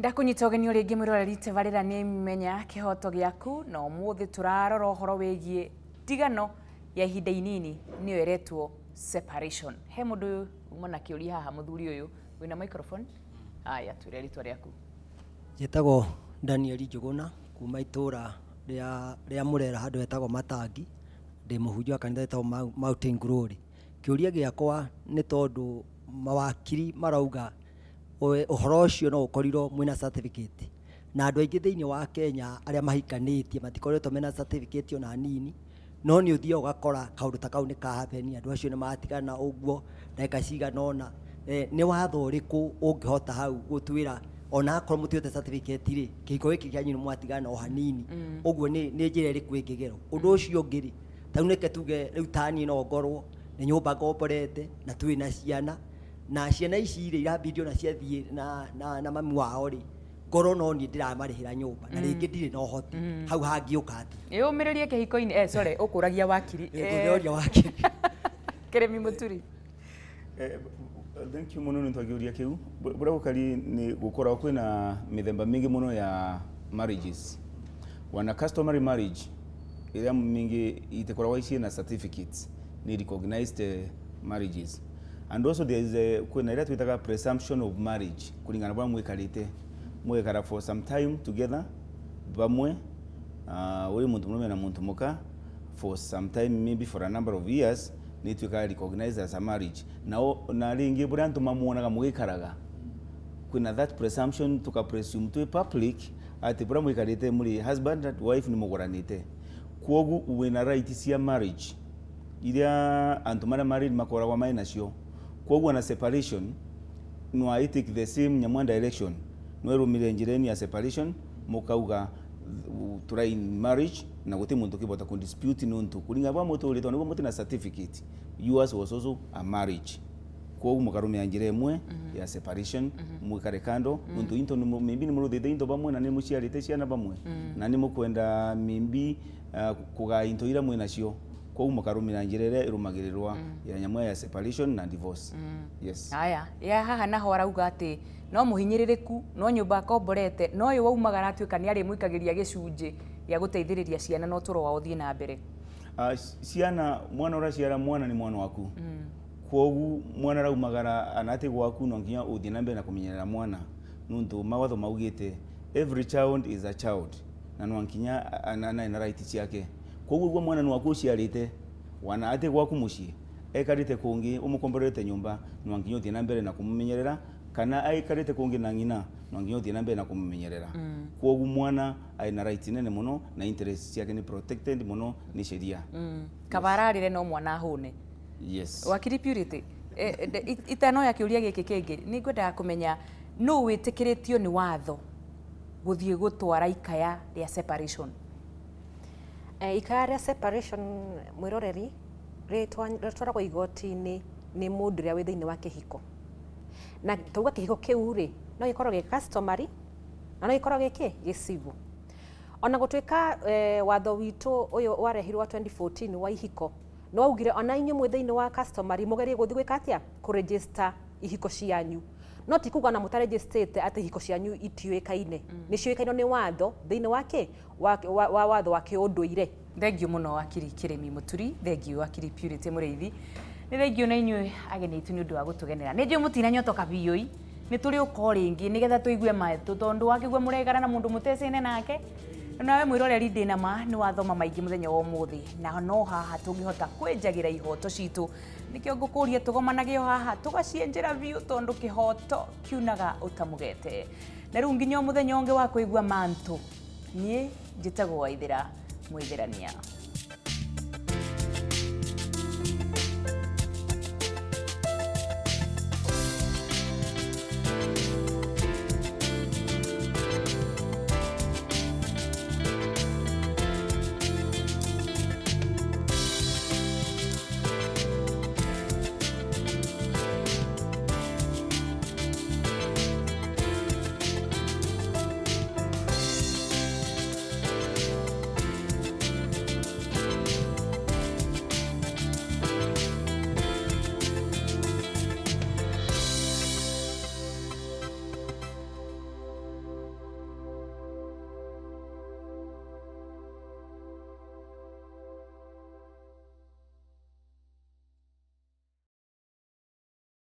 Ndakunyita ũgeni rĩngĩ mwĩroreri tabarĩra nĩ Menya Kĩhoto Gĩaku, na ũmũthĩ tũrarora ũhoro wĩgiĩ ndigano ya ihinda inini, nĩyo ĩretwo separation. He mũndũ uma na kĩũria haha, mũthuri ũyũ wĩna microphone. Aya, twĩre rĩtwa rĩaku. Njĩtagwo Daniel Njũgũna kuma itũra rĩa Mũrera handũ hetagwo Matangi, ndĩ mũhunjia wa kanitha wĩtagwo Mountain Glory. Kĩũria gĩakwa nĩ tondũ mawakiri marauga ũhoro ũcio no ũkorirwo mwĩna certificate, na andũ aingĩ thĩinĩ wa Kenya arĩa mahikanĩtie matikoretwo mena certificate ona nini, no nĩ ũthiaga ũgakora kaũndũ ta kau nĩ ka happen, andũ acio nĩ matigana ũguo ndagĩka cigana ũna. Nĩ watho ũrĩkũ ũngĩhota hau gũtwĩra ona akorwo mũtioete certificate rĩ, kĩhiko gĩkĩ kĩanyu nĩ mwatigana o hanini, ũguo nĩ njĩra ĩrĩkũ ĩngĩgerwo? Ũndũ ũcio ũngĩ rĩ, ta rĩu reke tuge rĩu ta niĩ no ngorwo nĩ nyũmba ngomborete na twĩ na ciana, na ciana ici rĩ irambindi ona ciathiĩ na mami wao rĩ, ngorwo no niĩ ndĩramarĩhĩra nyũmba na rĩngĩ ndirĩ na ũhoti, hau hangĩũka atĩa? Ĩyũmĩrĩrie kĩhiko-inĩ, sorry, ũkũragia wakiri. Ngũrĩoria wakiri. Kĩrĩmi Mũturi. Thank you mũno nĩ twakĩũria kĩu. Bũrĩa gũkari nĩ gũkoragwo kwĩna mĩthemba mĩingĩ mũno ya marriages. Wana customary marriage ĩrĩa mĩingĩ itikoragwo ciĩna certificates, nĩ recognized marriages. And also there is a, kwĩna ĩrĩa twĩtaga presumption of marriage, kũringana na bũrĩa mwĩkarĩte, mũgekara for some time together vamwe, ũrĩ mũndũ mũrũme na mũndũ mũka for some time, maybe for a number of years, nĩ ĩtuĩkaga recognized as a marriage. Na rĩngĩ bũrĩa antũ mamuonaga mũgĩikaraga, kwĩna that presumption, tuka presume twĩ public atĩ bũrĩa mũikarĩte mũrĩ husband and wife nĩ mũgũranĩte, kwoguo wĩna right cia marriage iria antũ marĩa married makoragwo marĩ nacio. Kwoguo na separation no I take the same nyamũ direction, no ĩrũmĩrĩre njĩra ĩno ya separation, mũkauga tũra in marriage na gũtirĩ mũndũ ũkĩbota kũ dispute nũntũ kũringana bwa mũtũrĩtwo nĩguo mũtina certificate, yours was also a marriage. Kwoguo mũkarũmĩrĩra njĩra ĩmwe ya separation, mwĩkare kando, nũntũ into maybe nĩ mũrũthĩte into vamwe na nĩ mũciarĩte ciana vamwe na nĩ mũkwenda maybe kũgaya into iria mwĩnacio, kwoguo mũkarũmĩrĩra njĩra ĩrĩa ĩrũmagĩrĩrwa ya nyamũ ya separation na divorce. Yes. Haya, ya haha naho arauga atĩ no mũhinyĩrĩrĩku, no nyũmba akomborete, no ũyũ waumaga aratuĩka nĩ arĩmũikagĩria gĩcunjĩ gĩa gũteithĩrĩria ciana na ũtũro wao ũthiĩ na mbere. Ciana, mwana ũraciara, mwana nĩ mwana waku, kwoguo mwana araumagara anatĩ gwaku, no nginya ũthiĩ na mbere na kũmenyerera mwana, nũntũ mawatho maugĩte every child is a child na no nginya na right ciake. Kwoguo guo mwana nĩ waku ũciarĩte, wana atĩ gwaku mũciĩ ekarĩte kũngĩ ũmũkomborete nyũmba, no nginya ũthiĩ na mbere na kũmũmenyerera, kana aikarĩte kũngĩ na ng'ina, no nginya ũthiĩ na mbere na kũmũmenyerera. Kwoguo mwana aina right nene mũno na interest ciake nĩ protected mũno nĩ sheria. Kaba ararĩre no mwana ahũne. Yes. Wakiri Purity, itanoya kĩũria gĩkĩ kĩngĩ, nĩ ngwendaga kũmenya nũ wĩtĩkĩrĩtio nĩ watho gũthiĩ gũtwara ikaya rĩa separation? Ikaya rĩa separation, mwĩroreri, rĩtwaragwo igoti-inĩ nĩ mũndũ ũrĩa wĩ thĩinĩ wa kĩhiko. Na tauga kĩhiko kĩu rĩ, no gĩkorwo gĩ customary na no gĩkorwo gĩkĩ gĩ civil. Ona gũtuĩka watho witũ ũyũ warehirwo wa 2014 wa ihiko nĩ waugire ona inyuĩ mwĩ thĩinĩ wa customary mũgerie gũthiĩ gwĩka atĩa, kũ register ihiko cianyu, no ti kuga ona mũtarĩnjĩstĩte atĩ ihiko cianyu itiũĩkaine. Nĩ ciũĩkaine nĩ watho thĩinĩ wa kĩ wa watho wa kĩũndũire. Thengiũ mũno wakiri Kĩrĩmi Mũturi, thengiũ wakiri Purity Mũrĩithi, nĩ thengiũ na inyuĩ ageni aitũ nĩ ũndũ wa gũtũgenera. Nĩ njũĩ mũtinanyotoka biũ, nĩ tũrĩ ũka o rĩngĩ nĩgetha tũigue matũ, tondũ wakĩigua mũregana na mũndũ mũtecene nake. Nawe mwĩroreri, ndĩna ma nĩ wathoma maingĩ mũthenya wa ũmũthĩ, na no haha tũngĩhota kwĩnjagĩra ihoto citũ. Nĩkĩo ngũkũria tũgomanage o haha tũgacienjera biũ, tondũ kĩhoto kiunaga ũtamũgete. Na rĩu nginya o mũthenya ũngĩ wa kũigua mantũ, niĩ njĩtagwo Waithĩra Mũithĩrania.